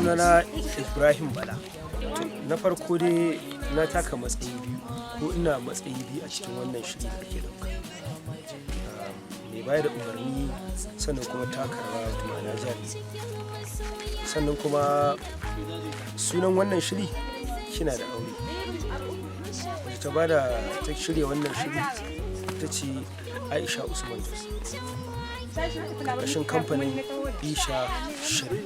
Sunana Ibrahim Bala. To, na farko dai na taka matsayi biyu, ko ina matsayi biyu a cikin wannan shiri da ake dauka: mai bayar da umarni, sannan kuma taka rawa, wato ma'ana jarumi. Sannan kuma sunan wannan shiri "Kina da Aure". Wacce ta bada, ta shirya wannan shiri ita ce Aisha Usman Jos, karkashin kamfanin Isha Shiri.